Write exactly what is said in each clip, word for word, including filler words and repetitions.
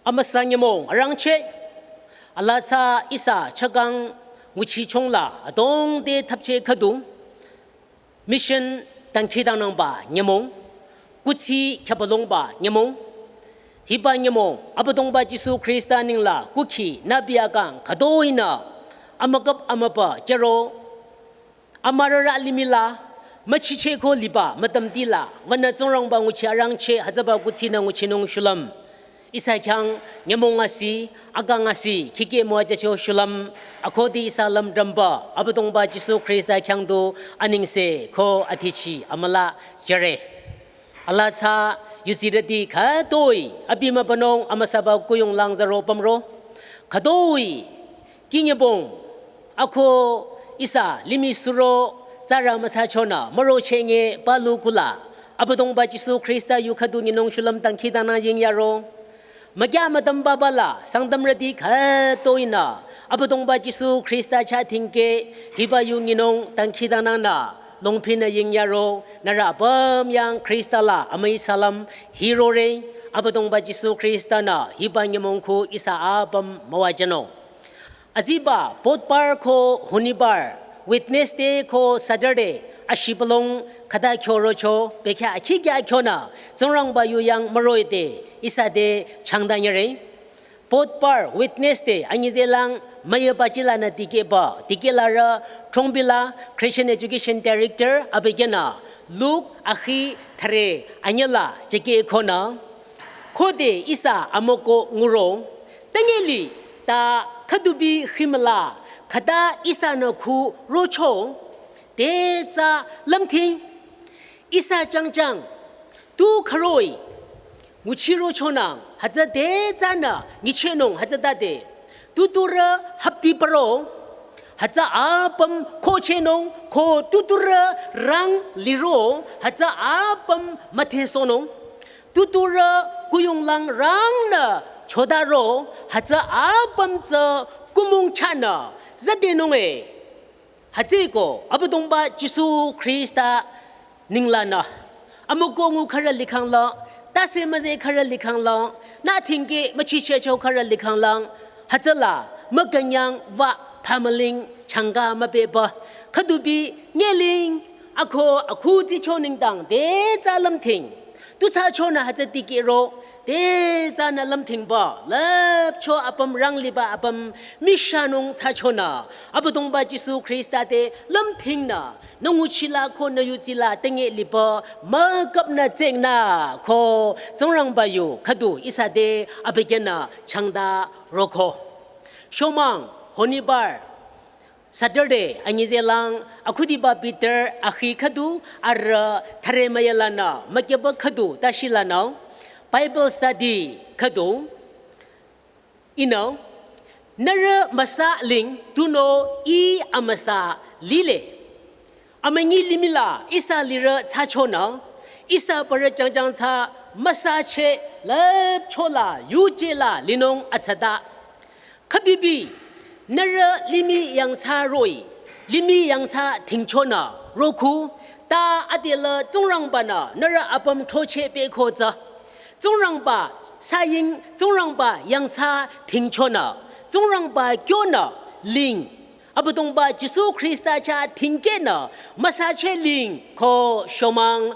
Amüsa nyümong arangcheh, alaa tsü ihsa chakang nguchi chongla adrong te thapcheh khüdu, mission dangkhidangnangba nyümong, kuthsi khyübülongba nyümong, hiba nyümong Abüdongba Jisu Khrista nengla kukhi nübi akang khütoinü amükap amüpa jüro, amürara limih la, müchicheh ko liba mütamti la, wünü Tsingrangba nguchi arangcheh hütsüba kuthsinü nguchinung shulüm. Ihsa khyang nyümong asi, akang asi, khikeh müwajücho shulüm, akhudi ihsa lümdrümba Abüdongba Jisu Khrista khyang du anengse ko adhichi amüla jüre. Alaa tsü yuzirüti khütoi abi mübünung amüsaba kuyung lang zaro pümro. Khütoi kinyübong ako ihsa limih suro tsürü müthsachonü müro chenge palu kula Abüdongba Jisu Khrista yu khüdu nyinung shulüm dangkhidangnang yingyaro. Mükyah mütamba bala Sangtamrüti khütoinü Abüdongba Jisu Khrista chah dhingkeh hiba yu nyinung dangkhidangnangnü longpinü yingyaro, nührü apüm yang Khrista la amüi salam hirore. Abüdongba Jisu Khrista-nü hiba nyümong khu ihsa apüm müwajünung. Aziba Budhbar ko Shonibar, Wednesday ko Saturday, ashibülung khüta kyo rocho, bekhyah akhikya kyonü Tsingrangba yu yang müroh-i te ihsa te changdanyüre. Budhbar, Wednesday, anyizelang müyüba chilanü dikehba, dikehlarü Thongbila, Christian Education Director, abükyünü Luke akhi thüre anyüla jekeh konü, khode ihsa amüko nguro, tengeli ta khüdubi khimüla, khüta ihsanü khu rocho, te tsü lümdhing, ihsa jangjang, tu khüroh-i, nguchi rochonang, hütsü te tsünü nyichehnung hütsütade, tuturü hapti paro, hütsü apüm khochehnung, ko tuturü rang liro, hütsü apüm müdhesohnung, tuturü kuyung lang rangnü chodaro, hütsü apüm tsü kumung chahnü zadenung-e. Hütsüeko Abüdongba Jisu Khrista ninglanü, amüko ngu khürü likhangla, tase müzeh khürü likhangla, nü dhingkeh müchichehcho khürü likhangla, hütsüla mükünyang wü phamüling changka mübeba, khüdubi nyeling, ako akhudicho nengdang te tsü lümdhing, tu thsachonü hütsü dikehro, te tsünü lümdhingba, lüpcho apüm rangliba apüm mishanung thsachonü, Abüdongba Jisu Khrista te lümdhingnü, nü nguchila ko nü yuzila tenge liba, müküpnü tsengnü ko Tsingrangba yu khüdu ihsa te abükyünü changda roko. Shomang, Shonibar, Saturday, anyizelang, akhudiba Peter, akhi khüdu, arüh thüre müyülanü, mükyüba khüdu, tashilanü, Bible study khüdu, ihnü, nührü müsa ling, tunüo Ih amüsa lile. Amünyi limihla ihsa lirü thsachonü, ihsa parü jangjang tsü müsacheh lüpchola yujela linung atsata. Khübibi, nührü limih yangthsa roh-i, limih yangthsa dhingchonü roko, ta adelü Tsingrangba-nü nührü apüm throcheh pehko tsü. Tsingrangba saying, Tsingrangba yangthsa dhingchonü, Tsingrangba kyonü ling, Abüdongba Jisu Khrista chah dhingkehnü müsacheh ling ko Shomang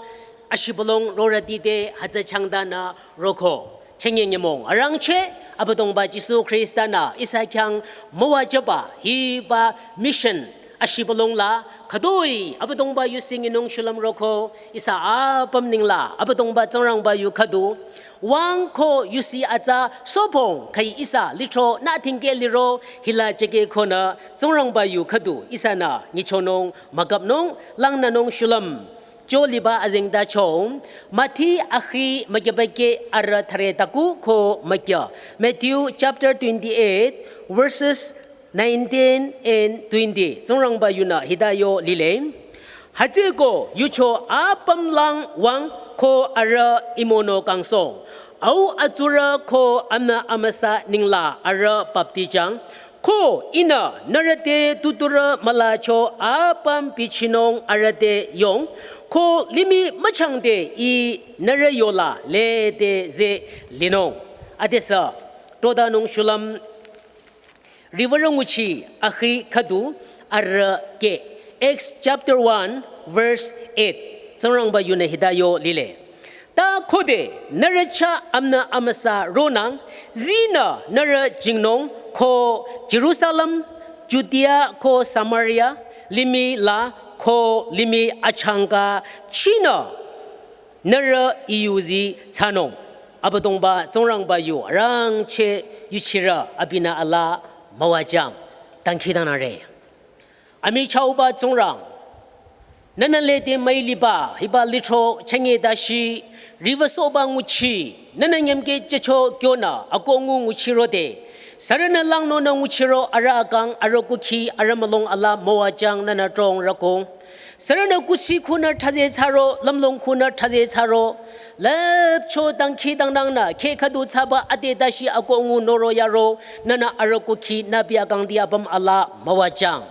ashibülung rorüti te hütsü changdanü roko. Chünye nyümong arangcheh, Abüdongba Jisu Khrista-nü ihsa khyang müwajüba hiba mission ashibülung la, khütoi Abüdongba yusi nyinung shulüm roko, ihsa apüm nengla Abüdongba Tsingrangba yu khüdu, wüng ko yusi atsa sopong khüi ihsa lithro nü dhingkeh liro hila jekeh konü Tsingrangba yu khüdu ihsanü nyichonung müküpnung langnünung shulüm. Cho liba azengtacho, Mathi akhi mükyübakeh arüh thüre taku ko mükyü. Matthew chapter twenty-eight, verses nineteen and twenty. Tsingrangba yunü hita yo lile. Hütsüeko yucho apüm lang wüng ko arüh I mono kangsohng, au atsurü ko amünü amüsa nengla arüh baptijang. Ko ihnü nührü te tuturü mülacho apüm bichinung arüh te yong, ko limih müchangde I nührü yola lede zeh linung. Adesü Todanung shulüm riwürü nguchi akhi khüdu arüh ke. Acts chapter one verse eight. Tsingrangba yunü hita yo lile. Ta khode nührü chah amünyi amüsa ronang, zinü nührü jingnung ko Jerusalem, Judea ko Samaria, limih la ko limih achangka chinü nührü I yuzi thsanung. Abüdongba Tsingrangba yu arangcheh yuchirü abinü alaa müwajüng. Dangkhidangnangre. Amichahba Tsingrang, nühnü lede müi liba hiba lithro chünye dashi riwüsohba nguchi nühnü nyümkeh jücho kyonü akoh ngu nguchirode, sürünü langnonü nguchiro arüh akang, arüh kukhi, arüh mülung alaa müwajüng nühnü trong rükong. Sürünü kuthsi khunü thaze thsaro, lümlong khunü thaze thsaro, lüpcho dangkhidangnangnü kheh khüdu thsaba ade dashi akoh ngu noro yaro, nühnü arüh kukhi nübi akangdi apüm alaa müwajüng.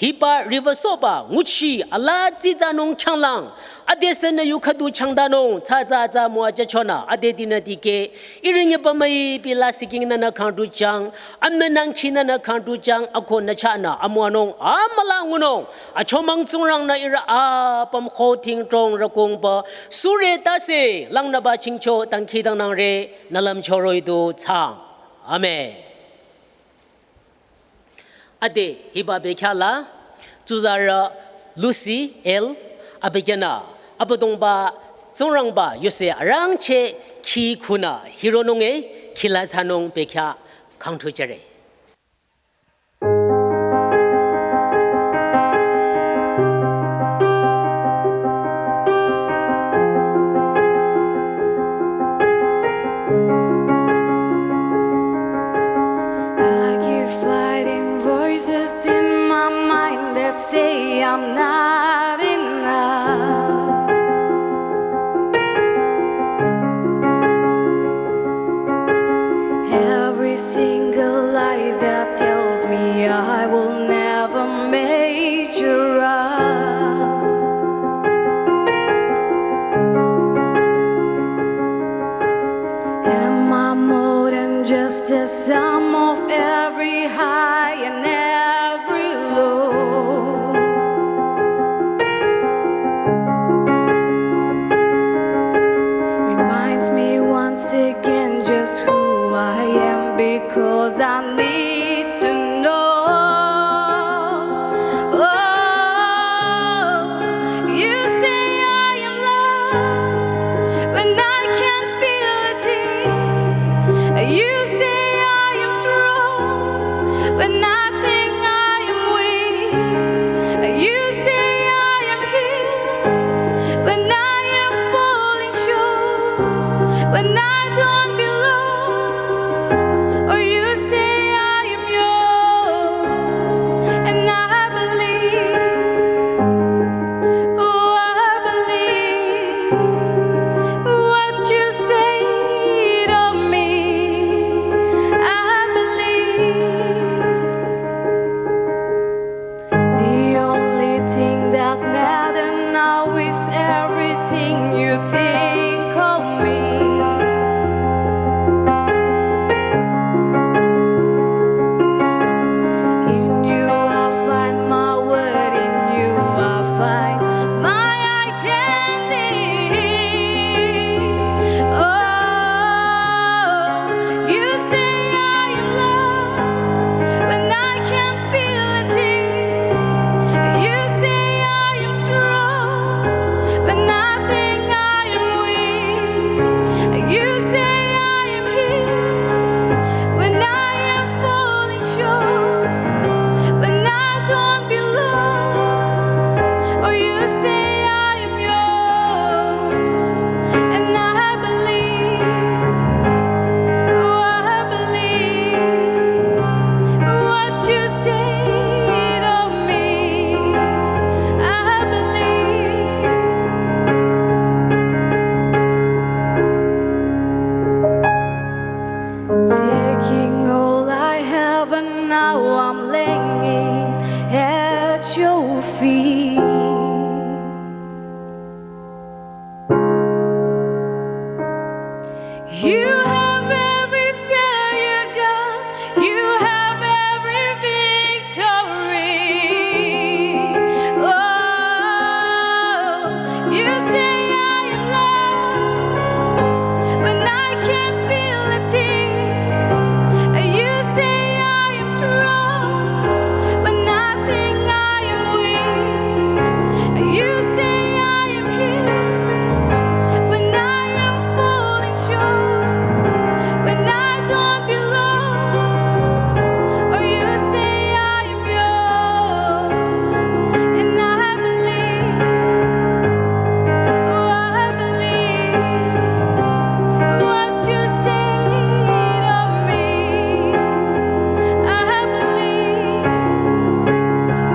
Hiba riwüsohba nguchi alaa tsitsanung khyanglang, adesü nü yu khüdu changdanung, tsü tsü tsü müwajüchonü adedinü dikeh, ihrü nyüba müi bila siking nühnü khangdujüng, amünangkhi nühnü khangdujüng, akoh nü chahnü amüwanung amüla ngunung. Achomang Tsingrangnü ihrü apüm khoting trong rükongba sure tase langnüba chingcho dangkhidangnangre, nü lümcho roh-i du thsaang. Amen. Ade hiba bekhyah la tsuzarü Lucy L. abükyünü Abüdongba Tsingrangba yuse arangcheh khi khunü hironung e, khila thsanung bekhyah khangthu jüre. I keep fighting voices in my mind that say I'm not enough. Every single lie that tells me I will never measure up. Am I more than just a sum of every high and every low? Reminds me once again just who I am, because I need to know. Oh, you say I am love when I can't feel a thing. You say I am strong when I think I am weak. You say I am healed when I am falling short, when I don't belong. Oh, you say I am yours, and I believe. Oh, I believe what you say to me. I believe. The only thing that matters now is everything you think of me. In you I find my worth, in you I find my identity. Oh, you say I am love when I can't feel a thing. You say I am strong when I think I am weak. You say I am healed when I am falling short, when I don't belong. Oh, you say I am yours, and I believe. Oh, I believe what you say to me. I believe. Taking all I have and now I'm laying at your feet. You have every failure You say I am loved when I can't feel a thing. You say I am strong when I think I am weak. You say I am healed when I am falling short, when I don't belong. Oh, you say I am yours, and I believe. Oh, I believe what you said of me. I believe.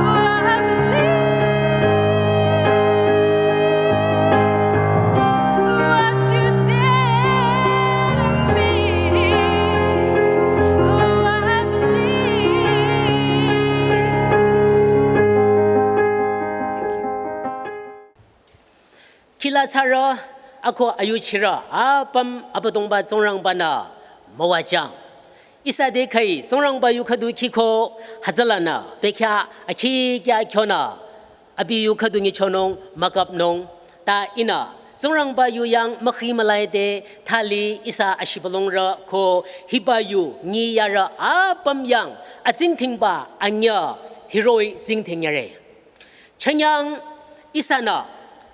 Oh, I believe what you said of me. Oh, I believe. Thank you. Khila tsarü, ako ayuchirü, apüm Abüdongba Tsingrangba-nü müwajüng. Ihsa te khai Tsingrangba yu khüdu khiko hütsülanü, bekhyah akhi kya kyonü, abi yu khüdu nyichonung, müküpnung, ta ihnü Tsingrangba yu yang mükhi mülaide thali ihsa ashibülungrü ko hiba yu nyiyarü apüm yang atsingdhingba anyüh hiroh-i tsingdhing yare. Chünyang ihsanü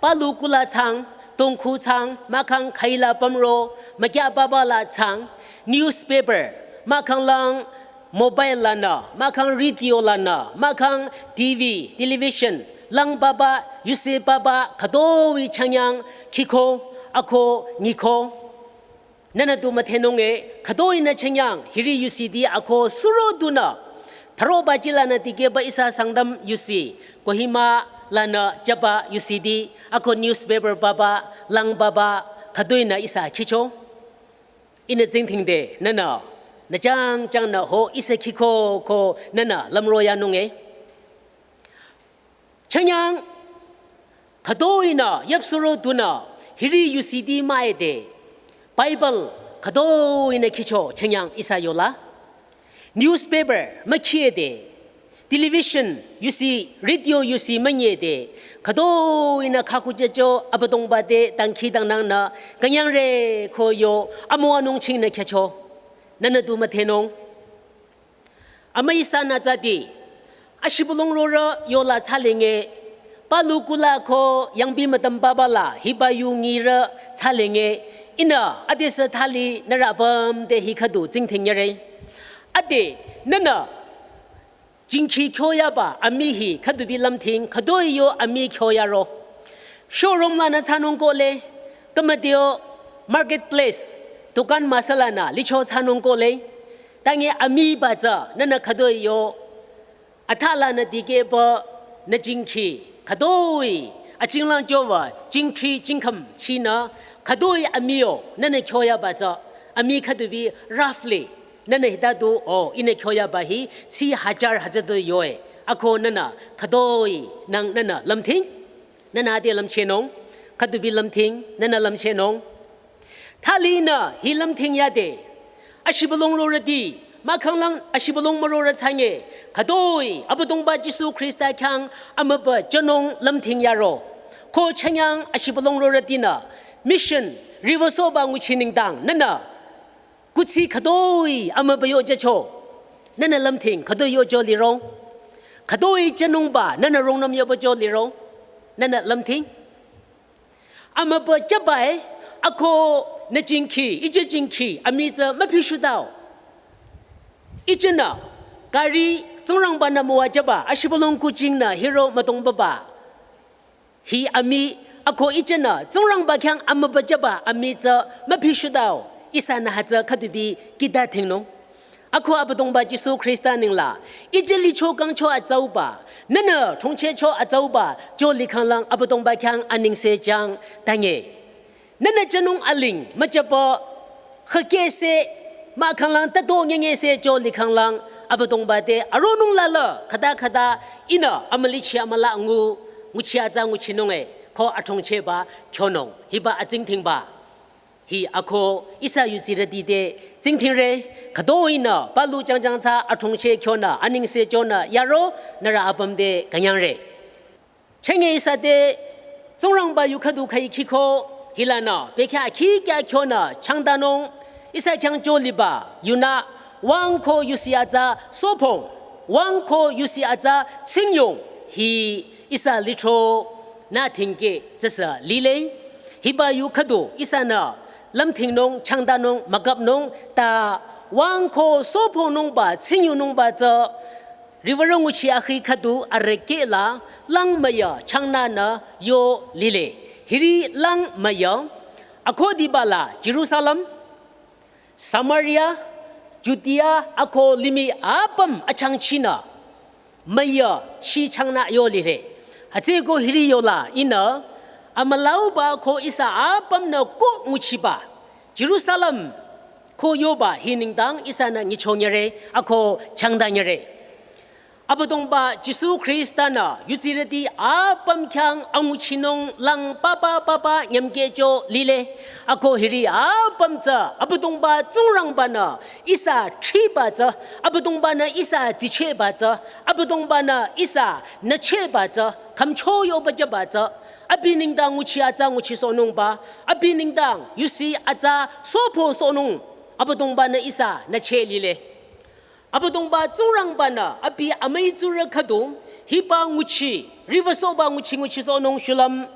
palu kula thsang, tongkhu thsang, mahkhang khaila pümro, mükyah papa la thsang, newspaper, mahkhang lang mobile lanü, mahkhang radio lanü, mahkhang T V, television, lang papa, yuse papa, khütoi chünyang, khiko, ako, nyiko. Nühnü tu müdhenung e, khütoinü chünyang, hiri yusiti ako suro dunü. Thüroba jilanü tikehba ihsa Sangtam yusi, Kohima lanü jüba yusiti, ako newspaper papa, lang papa, khütoinü ihsa khicho. Ihnü tsingdhingde, nühnü, nü jangjang nü ho ihsa khiko ko nühnü lümro yanung e. Chünyang, khütoinü, yüpsuro dunü, hiri yusiti müide, Bible, khütoinü khicho, chünyang ihsa yola. Newspaper, mükhide, television, yusi, radio, yusi, münyide, khütoinü khaku jücho, Abüdongba te, dangkhidangnangnü, künyangre ko yo, amüwanung chingnü khyücho, nühnü tu müdhenung. Amüi ihsanü tsüti, ashibülung rorüh yola thsalenge, palu kula ko yangpi mütüm papa la hiba yu nyirü thsalenge, ihnü adesü thali nührü apüm te hi khüdu tsingdhing yare. Ade, nühnü, jingkhi kyoyaba amii hi khüdubi lümdhing, khütoi yo amii kyoyaro. Showroom lanü thsanung kohle, kümüteo marketplace, dukan müsalanü licho thsanung kohle. Tange amiiba tsü nühnü khütoi yo. Athalanü dikehba nü jingkhi, khütoi, achinglang jüwa, jingkhi, jingkhüm, chinü, khütoi amii yo, nühnü kyoyaba tsü, amii khüdubi roughly, nühnü hita du, o, ihnü kyoyaba hi, tsi hajar hajar du yoe. Ako nühnü, khütoi, nang nühnü, lümdhing. Nühnü ade lümchehnung, khüdubi lümdhing, nühnü lümchehnung. Thali nü, hi lümdhing yade. Ashibülung rorüti, mahkhang lang ashibülung mürorüh thsange. Khütoi, Abüdongba Jisu Khrista khyang, amübü jünung lümdhing yaro. Ko chünyang ashibülung rorütinü, mission, riwüsohba nguchi nengdang, nühnü. Kuthsi khütoi amübü yo jücho. Nühnü lümdhing khütoi yo jüli rong. Khütoi jünungba nühnü rungnüm yoba jüli rong. Nühnü lümdhing. Amübü jübae ako nü jingkhi, ije jingkhi, amii tsü müpishudao. Ijenü, gari Tsingrangba-nü müwajüba, ashibülung kuchingnü hiro müdongbaba. Hi amii, ako ijenü, Tsingrangba khyang amübü jüba amii tsü müpishudao, ihsanü hütsü khüdubi kihta dhingnung. Ako Abüdongba Jisu Khrista nengla, ije licho kangcho atsauba, nühnü thongchehcho atsauba, jüli khanglang Abüdongba khyang anengse jüng tange. Nühnü jünung aling, müjüba, khükese, mahkhang lang tato nyengyese jüli khanglang, Abüdongba te, aronung lala, khüta khüta, ihnü, amülichi amüla ngu, nguchi atsa nguchinung e, ko athongchehba, kyonung, hiba atsingdhingba. Hi ako, ihsa yuzirüti te, tsingdhingre, khütoinü, palu jangjang tsü, athongcheh kyonü, anengse jünü, yaro, nührü apüm te, künyangre. Chenge ihsa te Tsingrangba yu khüdu khai khiko hilanü bekhyah akhi kya khyonü changdanung ihsa khyang cho liba yunü wüng ko yusi atsa sopong wüng ko yusi atsa tsingyong hi ihsa lithro nü thingke tsüsü lile. Hiba yu khüdu ihsanü lümthingnung changdanung mükapnung ta wüng ko sopongnungba tsingyongnungba tsü riwürü nguchi akhi khüdu arüke la lang müya changnanü yo lile. Hiri lang müya akhudiba la Jerusalem, Samaria, Judea ako limih apüm achangchinü müya shi changnü yo lile. Hütsüko hiri yola ihnü amülauba ko ihsa apümnü ko nguchiba Jerusalem ko yoba hi nengdang ihsanü nyichonyere ako changdanyere. Abüdongba Jisu Khrista-nü yuzirüti apüm khyang anguchinung lang papa papa nyümkehcho lile. Ako hiri apüm tsü Abüdongba Tsingrangba-nü ihsa thriba tsü, Abüdongba-nü ihsa tsichehba tsü, Abüdongba-nü ihsa nüchehba tsü, khümcho yoba jüba tsü, abi nengdang nguchi atsa nguchisohnungba, abi nengdang yusi atsa soposohnung, Abüdongba-nü ihsa nücheh lile. Abüdongba Tsingrangba-nü abi amüi tsurü khüdu hiba nguchi, riwürü soba nguchi nguchisohnung shulüm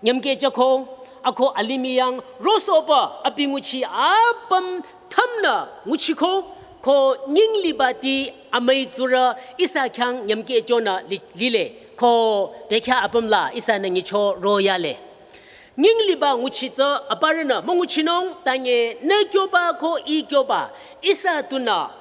nyümkehjüko, ako alimih yang rosoba abi nguchi apüm thümnü nguchiko, ko nyinglibati amüi tsurü ihsa khyang nyümkehchonü li-, lile, ko bekhyah apüm la ihsanü nyicho royale. Nyingliba nguchi tsü aparünü münguchinung, tange nü kyoba ko ih kyoba ihsa tunü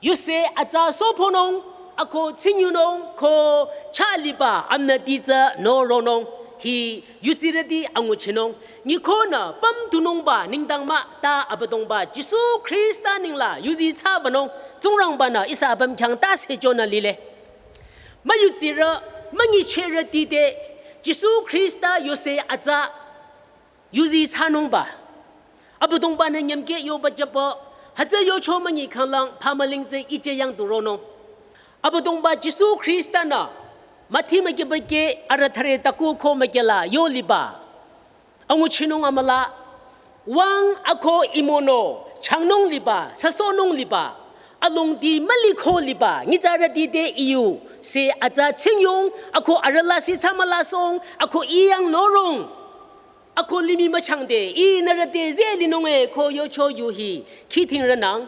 yuse atsa soponung, ako tsingyonung, ko chah liba amünüti tsü noronung, hi yuzirüti anguchinung, nyikonü pümdunungba nengdang mah ta Abüdongba Jisu Khrista nengla yuzi thsabanung, Tsingrangba-nü ihsa apüm khyang tüsechonü lile. Müyuzirü, münyichehrüti te, Jisu Khrista yuse atsa yuzi thsanungba, Abüdongba-nü nyümkeh yoba jüba, hütsü yocho münyi khanglang phamüling tsü ije yang du ronung. Abüdongba Jisu Khrista-nü müthi müki beke arüthare taku ko mükela yo liba anguchinung amüla, wüng ako imono changnung liba, süsohnung liba, alongdi müliko liba, nyitsarüti te iyuse atsa tsingyong, ako arüh lasih thsamülasong, ako ih yang norong. Ako limih müchangde, ihnü rüte zeh linung-e ko yocho yu hi, khidhingrünang,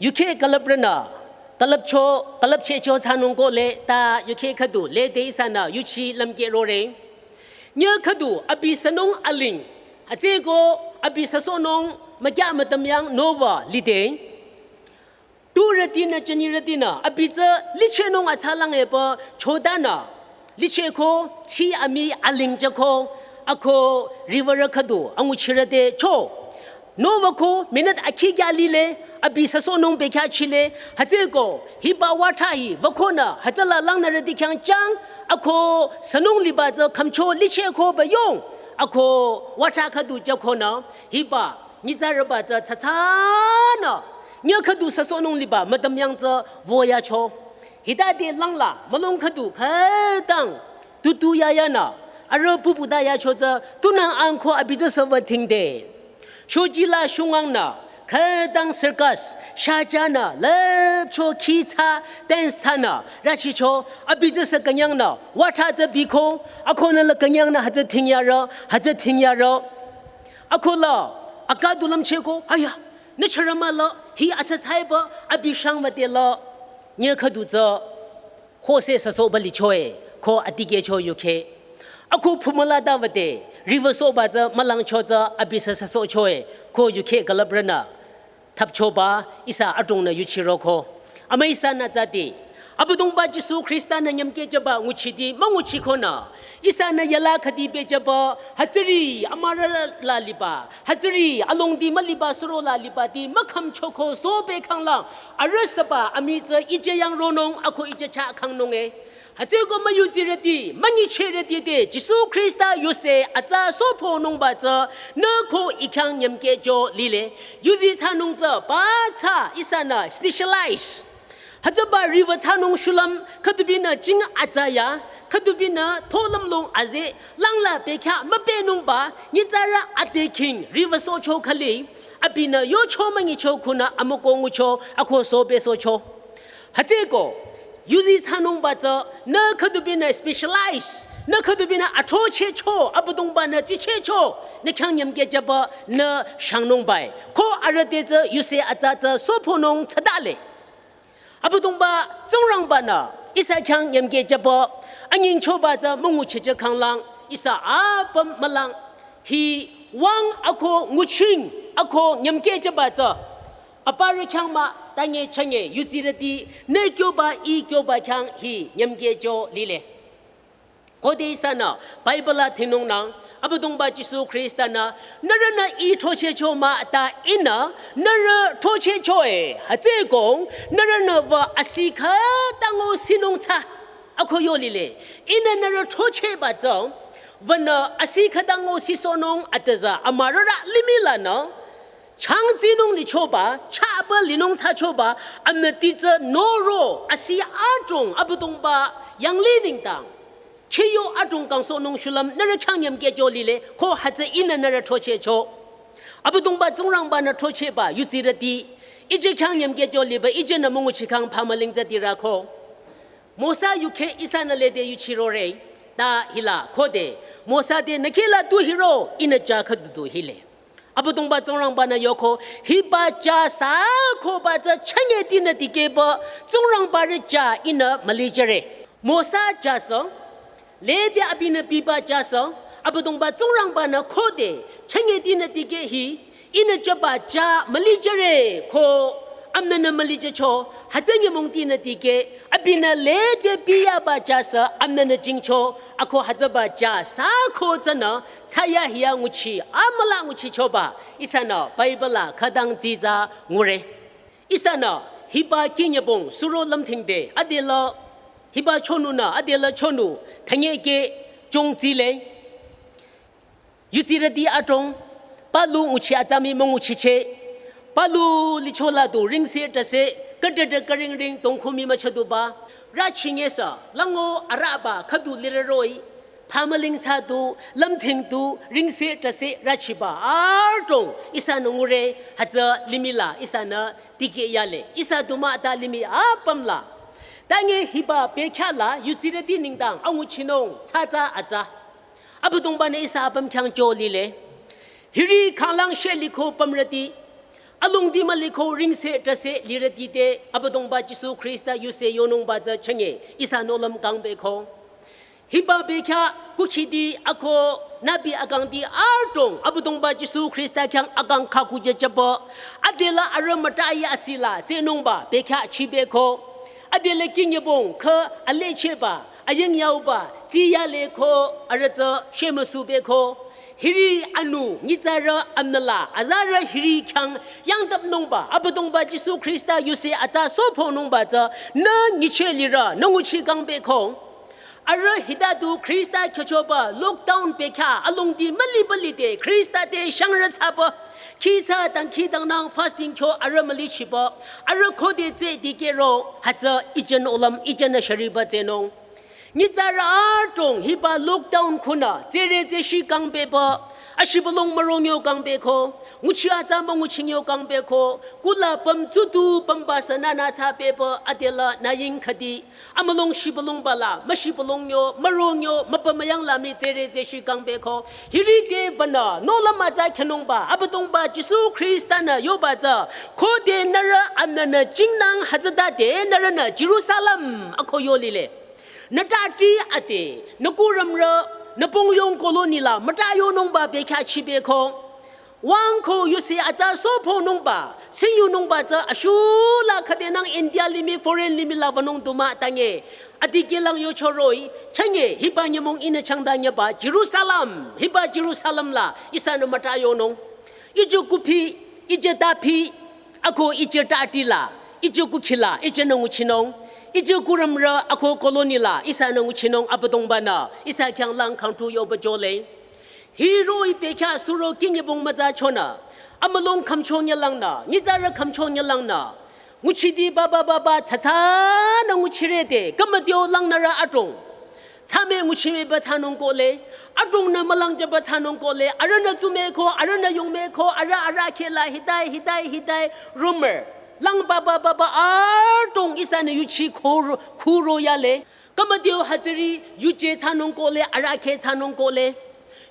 yukheh külüprünü, külüpcho, külüpchehcho thsanung kohle, ta yukheh khüdu lede ihsanü yuchi lümkeh rore. Nyüh khüdu abi sünung aling, hütsüko abi süsohnung mükyah mütümyang nowü lide. Turütinü, jünirütinü, abi tsü lichehnung atsalang epü chodanü, lichehko, chi amii aling jüko, ako riwürü khüdu anguchirü te cho. Nowü ko minute akhi kya lile, abi süsohnung bekhyah chile, hütsüko, hiba wütha hi, wükonü, hütsüla langnürüti khyang chang, ako sünung liba tsü khümcho lichehko beyong, ako wütha khüdu jükonü, hiba nyitsarüba tsü tsatsanü, nyüh khüdu süsohnung liba mütümyang tsü woyacho. Hitade langla mülung khüdu khütang tutu yayanü, arüh puputa yacho tsü tunang angko abi tsü süwü thingde. Shojila shungangnü, khütang circus, shajanü, lüpcho khitsa, dance thsanü, rachicho, abi tsü sü künyangnü, wütha tsü biko, akonü la künyangnü hütsü thingyarü, hütsü thingyarü. Akola, aka du lümchehko, aya, nü chürü müla, hi atsa tsaiba, abi shang müdela, nyüh khüdu tsü, kose süsohba lichoe, ko atikehcho yukheh. Ako phumüla da wüde, riwürü sohba tsü mülangcho tsü abi sü süsohchoe, ko yukheh külüprünü thapchoba ihsa adrongnü yuchiroko. Amü ihsanü tsüti, Abüdongba Jisu Khrista-nü nyümkeh jüba nguchiti münguchikonü, ihsanü yala khüdi pehjüba, hütsüri amürü la liba, hütsüri alongdi müliba suro la libati mükhümchoko sohbe khanglang, arüh süba amii tsü ije yang ronung ako ije chah khangnung-e. Hütsüko müyuzirüti, münyichehrüti te, Jisu Khrista yuse atsa soponungba tsü, nü ko ih khyang nyümkehcho lile. Yuzi thsanung tsü, ba tsü, ihsanü, specialize. Hütsüba riwü thsanung shulüm, khüdubinü jing atsaya, khüdubinü tholüm long aze, langla bekhyah mübenungba, nyitsarü adeking riwü socho khali, abinü yocho münyicho khunü amüko ngucho, ako sobe socho. Hütsüko, yuzi thsanungba tsü, nü khüdubinü specialize, nü khüdubinü athrochehcho, Abüdongba-nü tsichehcho, nü khyang nyümkehjüba, nü shangnungbai. Ko arüh te tsü, yuse atsa tsü, soponung tsadale. Abüdongba Tsingrangba-nü ihsa khyang nyümkehjüba, anyingchoba tsü münguchehjü khanglang, ihsa apüm mülang, hi wüng ako nguching ako nyümkehjüba tsü, aparü khyang mah, tange change, yuzirüti, nü kyoba, ih kyoba khyang hi nyümkehcho lile. Khode ihsanü, Bible la thingnungnang, Abüdongba Jisu Khrista-nü, nührünü ih throchehcho mah ta ihnü, nührü throchehcho e, hütsüko, nührünü wü asi khütango sinung tsü, ako yo lile, ihnü nührü throchehba tsü, wünü asi khütango sisohnung atüza amürarü limih lanü, changtsinung lichoba, chaba linung thsachoba, amüti tsü noro, asi adrong, Abüdongba, yanglih nengdang. Khiyo adrong kangsohnung shulüm, nührü khyang nyümkehcho lile, ko hütsü ihnü nührü throchehcho. Abüdongba Tsingrangba-nü throchehba, yuzirüti, ije khyang nyümkehcho liba, ijenü münguchikhang phamüling tsü tirako. Mosa yukheh ihsanü lede yuchirore, ta hila, khode, Mosa te nü khehla tu hiro, ihnü ja khüdu du hile. Abüdongba Tsingrangba-nü yoko, hiba ja sü koba tsü change tinü tikehba, Tsingrangba rü ja ihnü mülijüre. Mosa ja sü, lede abinü biba ja sü, Abüdongba Tsingrangba-nü khode, change tinü tikeh hi, ihnü jüba ja mülijüre ko, amnünü mülijücho, hütsü nyümong tinü tikeh, abinü lede biyaba ja sü, amnünü jingcho, ako hütsüba ja sü ko tsünü, thsayahiya nguchi, amüla nguchichoba, ihsanü, Bible la khütang dsitsa ngure. Ihsanü, hiba kinyübong, suro lümthingde, adela, hiba chonunü, adela chonu, thanyeke, chongtsile. Yuzirüti adrong, palu nguchi atsa mii münguchicheh, palu lichola du ringse tase, kadede karingring tongkhu mii müchaduba, rüchinge sü, lango arüba khüdu lireroi, phamüling thsadu, lümthingdu, ringse tase, rüchiba, adrong, ihsanü ngure, hütsü limih la, ihsanü tikeh yale, ihsa du mah ta limih apüm la. Tange hiba bekhyah la, yuzirüti nengdang, anguchinung, tsatsa atsa. Abüdongba-nü ihsa apüm khyang cho lile. Hiri khanglang she liko pümrüti. Alongdi müliko ringse tase lirüti te Abüdongba Jisu Khrista yuse yonungba tsü change ihsa nohlüm kangbeko. Hiba bekhyah kukhidi ako nabi akangdi adrong Abüdongba Jisu Khrista khyang akang khakujüjüba. Adela arüh mütayi asila tsenungba bekhyah chibeko. Adela kinyübong kha alecheba, aying yauba, tsi yale ko, arüh tsü shemüsube ko. Hiri anu, nyitsarü amnüla, azarü hiri khyang yangdapnungba, Abüdongba Jisu Khrista yuse atsa soponungba tsü, nü nyicheh lirü, nü nguchi kangbe ko. Arüh hita du Khrista kyochoba lockdown bekhyah alongdi müliba lide Khrista te shangrü thsaba. Khitsa dangkhidangnang fasting kyo arüh mülichiba. Arüh khode tsü dikehro hütsü ijen olam ijen shariba tsenung. Nyitsarü adrong hiba lockdown khunü tsere tseshi kangbeba. Ashibülung mürongyo kangbeko. Nguchi atsa münguchingyo kangbeko. Kula püm tsutu pümba sanana thsabeba adela naying khadi. Amülung shibülungba la, müshibülungyo, mürongyo, müpümüyang la mii tsere tseshi kangbeko. Hiri te bana, nohlüm atsa khenungba, Abüdongba Jisu Khrista-nü yoba tsü, khode nührü amnünü jingnang hütsütade nührünü Jerusalem ako yo lile. Nü tati ate, nü kurümrü, nü pungyong colony la, müta yonungba bekhyah chibeko. Wüng ko yuse atsa soponungba, singyunungba tsü ashula khadenang India limih foreign limih la wünung du mah tange. Adikehlang yochoroh-i, change hiba nyümong ihnü changdanyeba Jerusalem, hiba Jerusalem la ihsanü müta yonung. Ije kuphi, ije taphi, ako ije tati la, ije kukhi la, ijenü nguchinung. Ije kurümrü ako colony la ihsanü nguchinung Abüdongba-nü ihsa khyanglang khangtu yoba jole. Hiroh-i bekhyah suro kinyübong mütsa chonü. Amülung khümcho nyalangnü, nyitsarü khümcho nyalangnü. Nguchiti baba baba tsatsa nü nguchirete, kümütio langnürü adrong. Tsame nguchimeba tsanung kohle, adrong nü mülangjaba tsanung kohle, arühnü tsumeko, arühnü yongmeko, arüh arahkheh la, hidai, hidai, hidai, rumor. Lang baba baba adrong ihsanü yuchi khoro, khoro yale. Kümütio hütsüri yuje tsanung kohle, arahkheh tsanung kohle.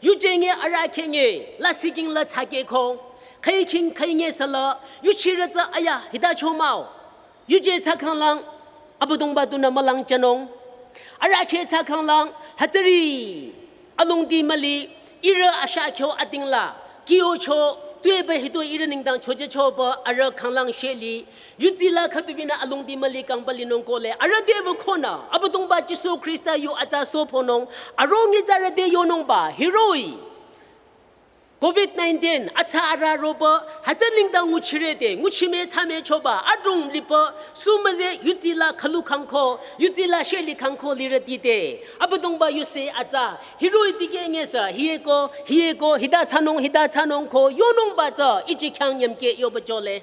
Yuje nge arahkheh nge, lasih king la tsakeko. Khüiking khüinge sala, yuchirü tsü aya, hita chomao. Yuje tsakhanglang, Abüdongba dunü mülangjünung. Arahkheh tsakhanglang, hütsüri, alongdi müli, ihrü ashah kyo atingla, kiocho, tuepü hitoi ihrü nengdang chojechoba, arüh khanglang sheli, yutsi la khütubinü alongdi müli kangba linung kohle, arüh tuepü khonü, Abüdongba Jisu Khrista yu atsa sophonung, arong nyitsarü te yonungba, hiroh-i. Covid nineteen, atsa arüh roba, hütsü nengdang nguchirete, nguchime tsame choba, adrong liba, sumüze, yutsi la khülu khangko, yutsi la sheli khangko lirüti te. Abüdongba yuse atsa, hiroh-i dikeh nge sü, hieko, hieko, hita tsanung, hita tsanung ko, yonungba tsü, ichi khyang nyümke yoba jole.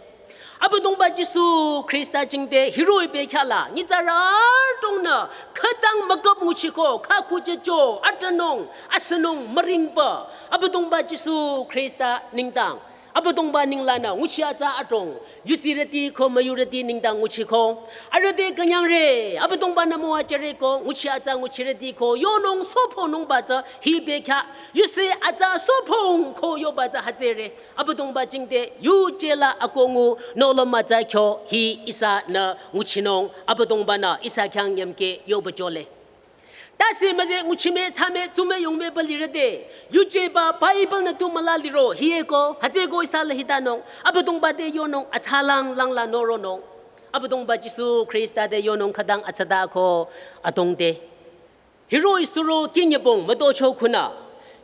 Abüdongba Jisu Khrista jingte hiroh-i bekhyah la, nyitsarü adrongnü, khütang müküp nguchiko, khakhujecho, atünung, asünung, müringba, Abüdongba Jisu Khrista nengdang. Abüdongba nenglanü, nguchi atsa adrong, yutsirüti ko müyurüti nengdang nguchiko. Arüh te künyangre, Abüdongbanü müwajüre ko, nguchi atsa nguchirüti ko, yonung sophonungba tsü, hi bekhyah, yuse atsa sophong ko yoba tsü hütsüre. Abüdongba jingte yuje la akongu nohlüm mütsa kyo hi ihsanü nguchinung Abüdongbanü ihsa khyang nyümke yoba jole. Tase müze nguchime tsame tsume yongmeba lirüte. Yujeba Bible nü tu müla liro hieko hütsüko ihsa la hitanung Abüdongba te yonung atsalang langla noronung. Abüdongba Jisu Khrista te yonung khütang atsata ko adrong te. Hiroh-i suro kinyebong mütocho khunü.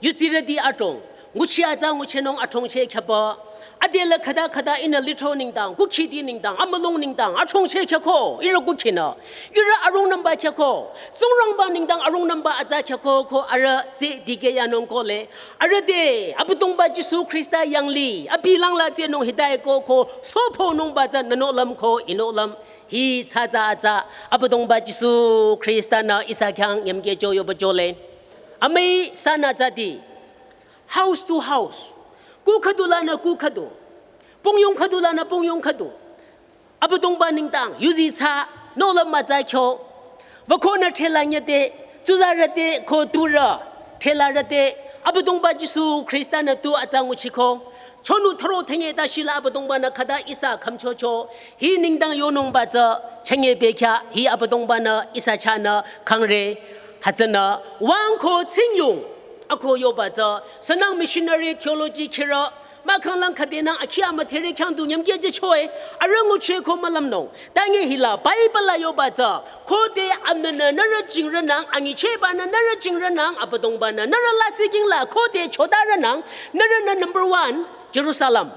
Yutsirüti adrong. Nguchi atsa nguchinung adrong che khyaba. Adela khüta khüta ihnü litro nengdang, kukhiti nengdang, amülung nengdang, adrong che khyako, ihrü kukhinü. Ihrü arong nümba khyako. Tsingrangba nengdang arong nümba atsa khyako ko arüh tsü dikeh yanung kohle. Arüh te, Abüdongba Jisu Khrista yanglih, abi langla tsünung hidai ko ko, sophonungba tsü nü nohlüm ko, i nohlüm. Hi tsatsa atsa, Abüdongba Jisu Khrista nü ihsa khyang nyümke jo yoba jole. Amüi sanü tsüti, house to house. Ku khüdu lanü ku khüdu. Pungyong khüdu lanü pungyong khüdu. Abüdongba nengdang, yuzi tsü, nohlüm mütsa kyo. Wükonü thela nyete, tsuzarüte ko turü, thelarüte, Abüdongba Jisu Khrista nü tu atsa nguchiko. Chonu thoro thenge ta shila Abüdongbanü khüta ihsa khümchocho. Hi nengdang yonungba tsü, chenge bekhyah, hi Abüdongbanü ihsa chahnü khangre, hütsünü, wüng ko tsingyung, ako yoba tsü, sünang missionary theology khirü, mahkhang lang khüdenang akhi amüdhere khyang du nyümke jechoe, arüh nguchiko mülümnung. Tange hila Bible la yoba tsü, khode amünü nührü jingrünang, anyichehbanü nührü jingrünang, Abüdongbanü nührü lasih king la khode chotarünang, nührünü number one, Jerusalem.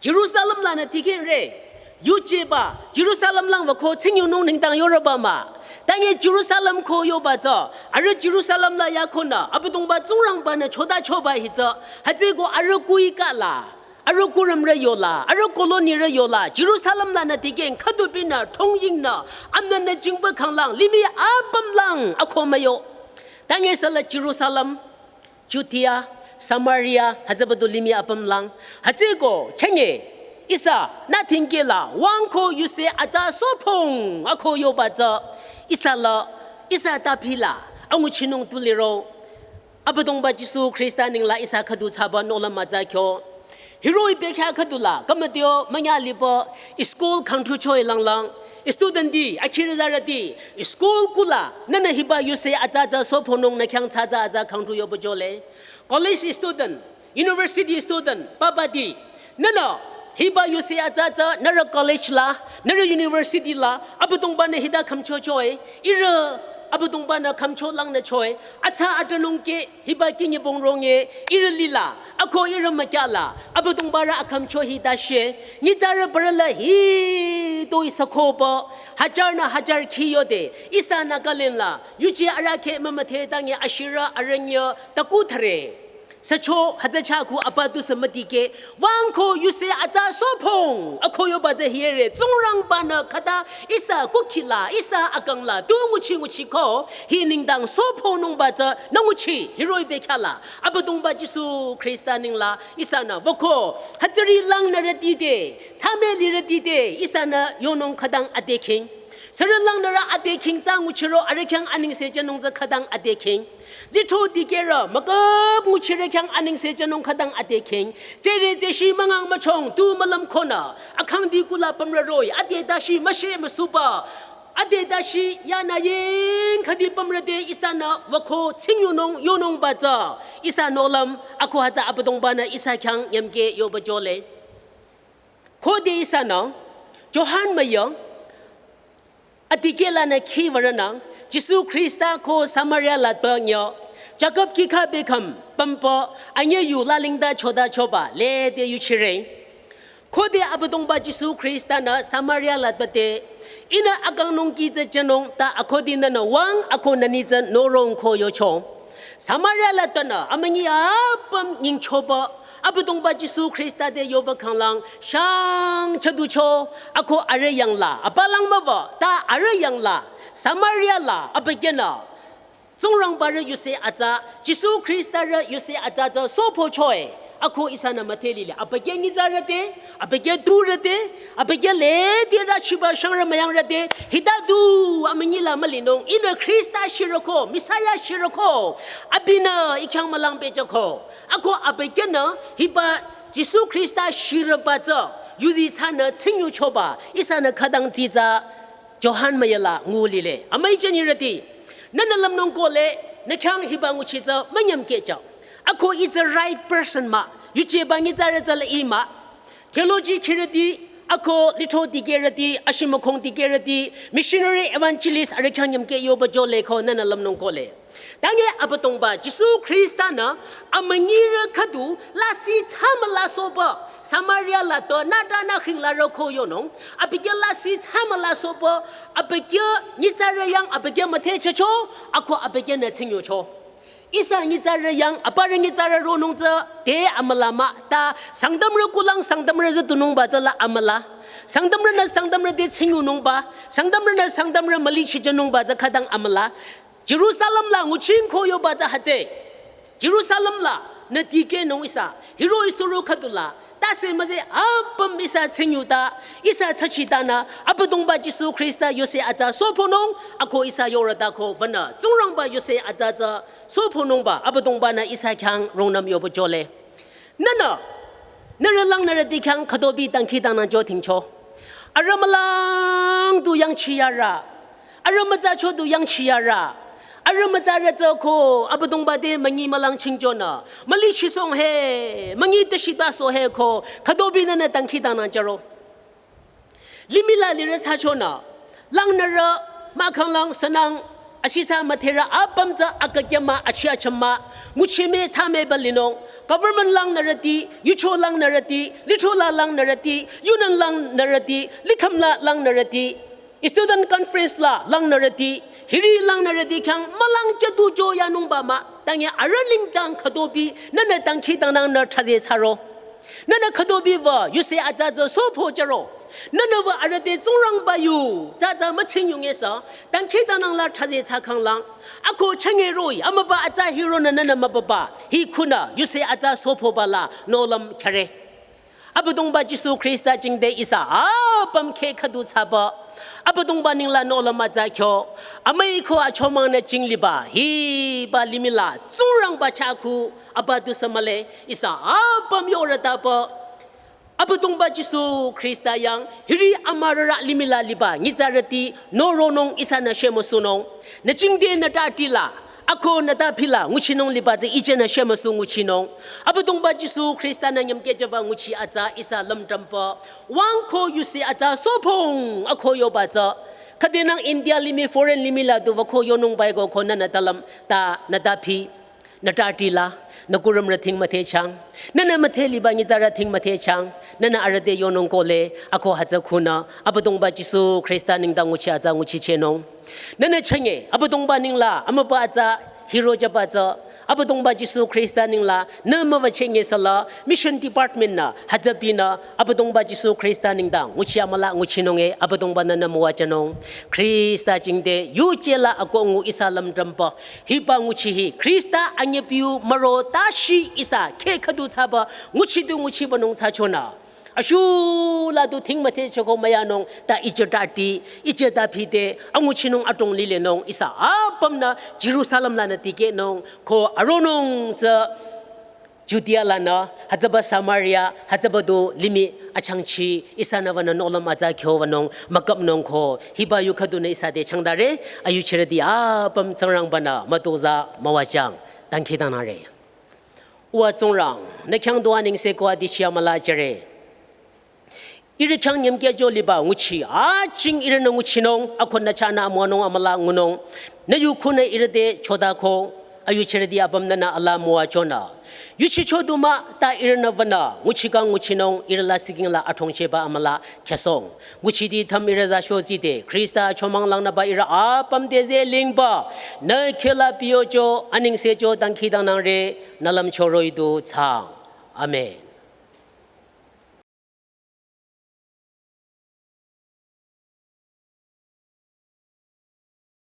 Jerusalem lanü tikehre, yujeba, Jerusalem lang wüko tsingyunung nengdang yoreba mah. Tange Jerusalem ko yoba tsü, arüh Jerusalem la yakonü, Abüdongba Tsingrangbanü chotachoba hi tsü, hütsüko arüh kuika la, arüh kurümrü yola, arüh colony rü yola, Jerusalem lanü tikeh khüdubinü, thongyingnü, amünü jingba khanglang, limih apüm lang, ako müyo. Tange sala Jerusalem, Judea, Samaria, hütsübadu limih apüm lang, hütsüko, chenge, ihsa, nü tingkeh la, wüng ko yuse atsa sophong, ako yoba tsü, ihsa la, ihsa tapi la, anguchinung tu liro, Abüdongba Jisu Khrista nengla ihsa khüdu thsaba nohlüm mütsa kyo. Hiroh-i bekhyah khüdu la, kümütio, münya liba, school khangthuchoe langlang, student ti, akhirü zarüti, school kula, nühnü hiba yuse atsa atsa sophonung nü khyang tsatsa atsa khangthu yoba jole. College student, university student, papa ti, nühnü, hiba yuse atsa atsa, nührü college la, nührü university la, Abüdongbanü hita khümchochoe, ihrü, Abüdongbanü khümcho langnüchoe, atsa atünung ke, hiba kinyebong ronge, ihrü lila, ako ihrü mükyala, Abüdongbarü akhümcho hita she, nyitsarü parü la hitoi sakhoba, hajar nü hajar khi yode, ihsa Nagaland la, yuje arahkheh mümüdhe tange ashirü arünyü, taku thare. Sücho hütsü chah khu apa tusü müdikeh. Wüng ko yuse atsa sophong. Ako yoba tsü hiri. Tsingrangba-nü khüta ihsa kukhila, ihsa akangla, tu nguchi nguchi ko. Hi nengdang sophonungba tsü nü nguchi. Hiroh-i bekhyah la. Abüdongba Jisu Khrista nengla ihsanü wüko. Hütsüri langnürüti te. Tsümüli rüti te. Ihsanü yonung khütang ade khing. Sürü langnürü ade khing tsü nguchiro arüh khyang anengse jünung tsü khütang ade khing. Lithro dikehrü mükap nguchirü khyang anengse jünung khütang ade khing. Tsüre tsüshi müngang müchong tu mülüm konü. Akhangdi kula pümrü roh-i ade dashi müshe müsuba. Ade dashi yanü ying khüdi pümrü te ihsanü wüko tsingyunung yonungba tsü. Ihsa nohlüm ako hütsü Abüdongba-nü ihsa khyang nyümkeh yoba jole. Khode ihsanü, Johan müyü, adikeh lanü khi würünang, Jisu Khrista ko Samaria latpü nyü, Jakob kihkha bekhüm, pümpü, anyü yu lalingda choda choba, lede yuchire. Khode Abüdongba Jisu Khrista-nü Samaria latpü te, ihnü akangnung kih tsü jünung ta akhudi nünü wüng ako nü ni tsü norong ko yocho. Samaria latpünü, amünyi apüm nyingchoba, Abüdongba Jisu Khrista te yoba khanglang, shang chaducho, ako arüh yangla, apalang müba, ta arüh yangla, Samaria la, abükyünü, Tsingrangba rü yuse atsa, Jisu Khrista rü yuse atsa tsü sophochoe, ako ihsanü müdhe lile, abükyü nyitsarü te, abükyü turü te, abükyü lede rü chiba shangrü müyangrü te, hita du amünyi la mülinung, ihnü Khrista shiroko, Messiah shiroko, abinü ih khyang mülang pehjüko. Ako abükyünü hiba Jisu Khrista shirüba tsü, yuzi tsünü tsingyuchoba, ihsanü khütang tsitsa, Johan müyü la ngu lile. Amüi jünirüti, nünü lümnung kohle, nü khyang hiba nguchi tsü münyümkeh jü. Ako ih tsü right person mah, yujeba nyitsarü tsü la ih mah. Theology khirüti, ako lithro dikehrüti, ashimükhong dikehrüti, missionary evangelist arüh khyang nyümkeh yoba jole ko nünü lümnung kohle. Tange Abüdongba Jisu Khrista-nü amünyirü khüdu lasih tsümüla soba Samaria la to nüta nü khingla roko yonung, abükyü lasih tsümüla soba, abükyü nyitsarü yang abükyü müdhe chehcho, ako abükyünü tsingyucho. Ihsa nyitsarü yang, aparü nyitsarü ronung tsü, te amüla mah, ta, Sangtamrü kulang Sangtamrü tsü tunungba tsü la amüla. Sangtamrünü Sangtamrü te tsingyunungba, Sangtamrünü Sangtamrü mülichi jünungba tsü khütang amüla. Jerusalem la nguching ko yoba tsü hütsü. Jerusalem la nü dikehnung ihsa, hiroh-i suro khüdu la, tase müze apüm ihsa tsingyuta, ihsa tsachitanü, Abüdongba Jisu Khrista yuse atsa sophonung, ako ihsa yorüta ko wünü, Tsingrangba yuse atsa tsü sophonungba, Abüdongba-nü ihsa khyang rungnüm yoba jole. Nünü, nührü langnürüti khyang khütobi dangkhidangnang jo thingcho. Arüh mülang du yangchiyarü. Arüh mütsacho du yangchiyarü. Arüh mütsarü tsü ko, Abüdongba te münyi mülang chingjonü. Müli shisong he, münyi te shita so he ko, khütobi nünü dangkhidangnang jüro. Limih la lirü thsachonü, langnürü, mahkhang lang sünang, ashisa müdherü apüm tsü akükyü mah achi achüm mah, nguchime thsame balinung, government langnürüti, yucho langnürüti, lithro la langnürüti, union langnürüti, likhüm la langnürüti, student conference la langnürüti, hiri langnürüti khyang mülang chadu jo yanungba mah, tange arüh nengdang khütobi, nünü dangkhidangnang nü thsaze thsaro. Nünü khütobi wü, yuse atsa tsü sopho jüro. Nünü wü arüh te Tsingrangba yu, tsü tsü müching yunge sü, dangkhidangnang la thsaze thsakhang lang. Ako chünye roh-i, amüba atsa hironü nünü mübüba, hi khunü, yuse atsa sophoba la, nohlüm khyare. Abüdongba Jisu Khrista jingte ihsa, apüm kheh khüdu thsaba. Abüdongba nengla nohlüm atsa kyo, amüi ko achomang nü jingliba, hiba limih la, Tsingrangba chah khu, apa tusü mühle, ihsa, apüm yorütaba. Abüdongba Jisu Khrista yang, hiri amürarü limih la liba, nyitsarüti, noronung ihsanü shemüsunung. Nü jingte nü tati la, ako nü taphi la, nguchinung liba tsü ijenü shemüsu nguchinung. Abüdongba Jisu Khrista-nü nyümkeh jüba nguchi atsa ihsa lümdrümba. Wüng ko yuse atsa sophong ako yoba tsü. Khüdenang India limih foreign limih la du wüko yonungba eko ko nünü talüm ta nü taphi. Nü tati la, nü kurümrü thing müdhechang, nünü müdhe liba nyitsarü thing müdhechang, nünü arüh te yonung kohle, ako hütsü khunü, Abüdongba Jisu Khrista nengdang nguchi atsa nguchichehnung. Nünü chünye, Abüdongba nengla, amüba atsa, hiro jüba tsü, Abüdongba Jisu Khrista nengla nü müwacheh ngesüla mission department nü hütsüpinü Abüdongba Jisu Khrista nengdang nguchi amüla nguchinung e. Abüdongba-nü nü müwajünung. Khrista jingte yuje la akoh ngu ihsa lümdrümba hiba nguchi hi Khrista anyüpiu müro tashi ihsa kheh khüdu thsaba nguchi du nguchibanung thsachonü, ashu la du thing müthehchoko müyanung ta ijütati, ijüta phite anguchinung adrong lilenung. Ihsa apümnü Jerusalem lanü tikehnung ko aronung tsü Judea lanü hütsüba Samaria hütsüba du limih achangchi ihsanü wünü nohlüm atsa kyo wünung müküpnung ko hiba yu khüdunü ihsa te changdare. Ayuchirüti apüm Tsingrangba-nü mütozah müwajüng. Dangkhidangnangre. Uwa Tsingrang, nü khyang du anengse ko adichi amüla jüre. Ihrü khyang nyümkehcho liba nguchi ajing ihrünü nguchinung, akhunü chahnü amüwanung amüla ngunung. Nü yu khunü ihrü te chodako, ayuchirüti apüm nünü ala müwajünü yuchicho du mah ta ihrünü wünü nguchi kang nguchinung, ihrü la siking la adrongchehba amüla khyasong. Nguchiti thüm ihrü za shozide Khrista achomang langnüba ihrü apüm te zeh lingba nü khehla piyocho anengsecho dangkhidangnangre. Nü lümcho roh-i du thsaang. Amen.